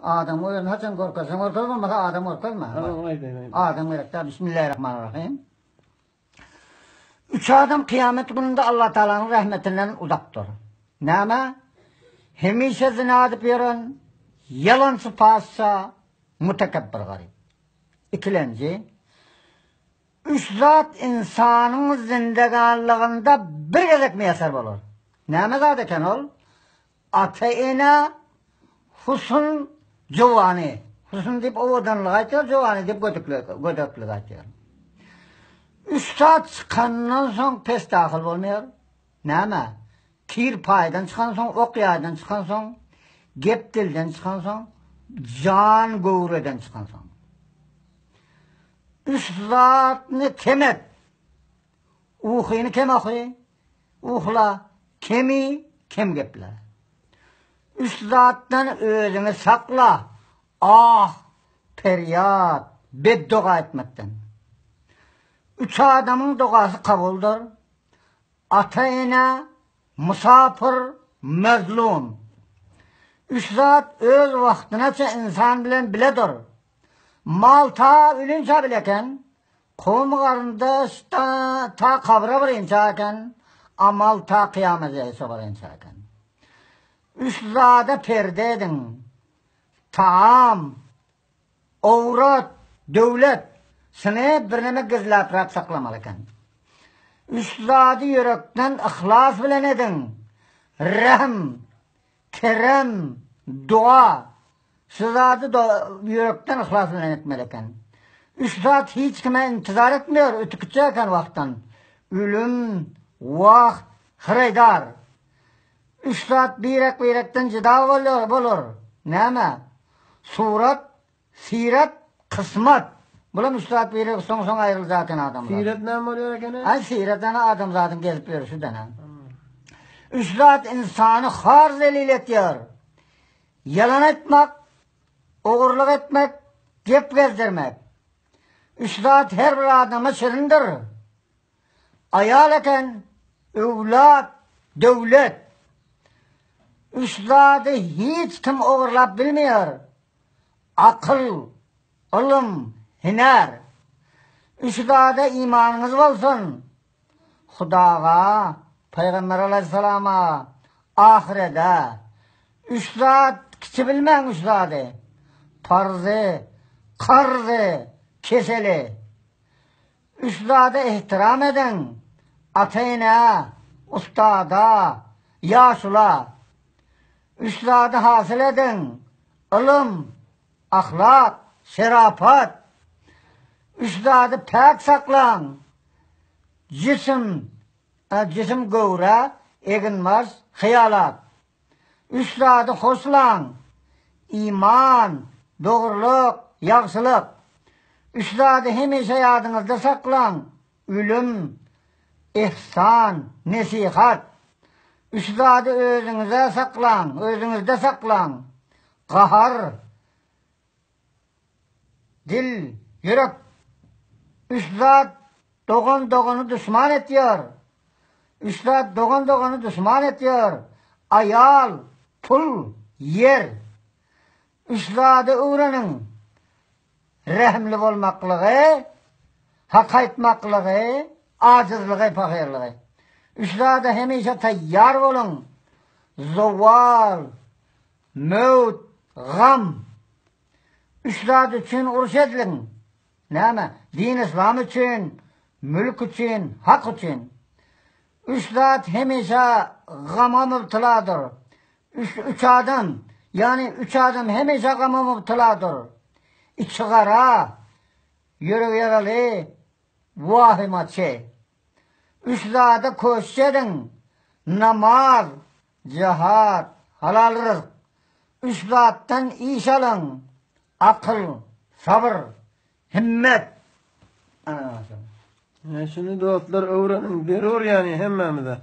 Adam özüni haçan görkezseň görkez bolmasa adam görkezme. Adam gerek däl. Bismillahirrahmanirrahim. Üç adam kıyamet gününde Allah Teala'nın rahmetinden uzakdyr. Näme? Hemişe zina edip ýören, ýalançy patyşa, mutekebbir garyp. Ikilenji, üç zat insanyň zindeganlygynda bir gezek miýesser bolar. Näme zat eken ol? Ata-ene husn jowany. Husn diýip owadanlygy aýtýar, jowany diýip gödekligi aýtýar. Üç zat çykandan soň pes dahyl bolmaýar. Näme? Kir paýdan çykansoň, ok ýaýdan çykansoň, gep dilden çykansoň, jan göwreden çykansoň. Üç zatny kem et. Ukyny kem oky, Uhla, kemi, kem geple. Üç zatdan özüňi sakla, ah, perýat, beddoga etmekden. Üç adamyň dogasy kabuldyr, ata-ene, mysapyr, mezlum. Üç zat öz wagtynaça ynsan bilen biledir. Mal ta ölünçä bile eken, Kowum-garyndaş ta, ta kabra barynça eken, amal ta kyýamete barynça eken. Üç zada perde ediň, taam, owrat, döwlet, şuny birneme gizläpräk saklamaly eken. Üç zady ýürekden yhlas bilen ediň, rehm, Kerem, doga. Şu zady ýürekden yhlas bilen etmeli eken. Üç zat hiç kime intizar etmeýär, ötükçe eken wagtdan. Ölüm, wagt, hyraýdar. Üç zat birek-birekden jyda bolýar, bolar. Näme? Surat, Syrat, kysmat. Bulam üç zat biri soň-soň aýryljak eken adamlar. Syrat näme bolýar ekeni? Aý syrat ana adamzadyň gezip ýörüşi dana. Üç zat ynsany har zelil etýär. Ýalan aýtmak, ogurlyk etmek, gep gezdirmek. Üç zat her bir adama şirindir. Aýal eken, öwlat, döwlet. Üç zady hiç kim ogurlap bilmeýär. Akyl, ylym, hünär. Üç zada imanyňyz bolsun. Hudaga, Pygamber alaýhyssalama, ahyrede. Üç zat kiçi bilmäň üç zady. Parzy, karzy, keseli. Üç zada ehtiram ediň, ata-enä, ustada, ýaşula. Üç zady hasyl ediň, ylym, ahlak, şerapat. Üç zady päk saklaň, jisim, jisim göwre, eginbaş, hyýalat. Üç zady hoşlaň, iman, dogrulyk, ýagşylyk. Üç zady hemişe ýadyňyzda saklaň, ölüm, ihsan, nesihat. Üç zady özüňize saklaň, özüňizde saklaň, gahar, Dil, ýürek. Üç zat dogan dogany duşman etýär. Üç zat dogan dogany duşman etýär. Aýal, pul, ýer. Üç zady öwreniň. Rehimli bolmaklygy, hak aýtmaklygy, ajyzlygy, pahyrlygy. Üç zada hemişe taýýar boluň. Zowal, möwt, gam. Üç zat üçin uruş ediliň. Näme? Din-yslam üçin, mülk üçin, hak üçin. Üç zat hemişe gama mübteladyr. Üç, üç adam, ýagny üç adam hemişe gama mübteladyr. Içi gara, ýüregi ýaraly, wahymaçy. Üç zada köşüş ediň, namaz, Jihat, halal ryzk. Üç zatdan iş alyň, akyl, sabyr, himmet. Ana Şuny dostlar öwreniň, zerur ýani hemmämize.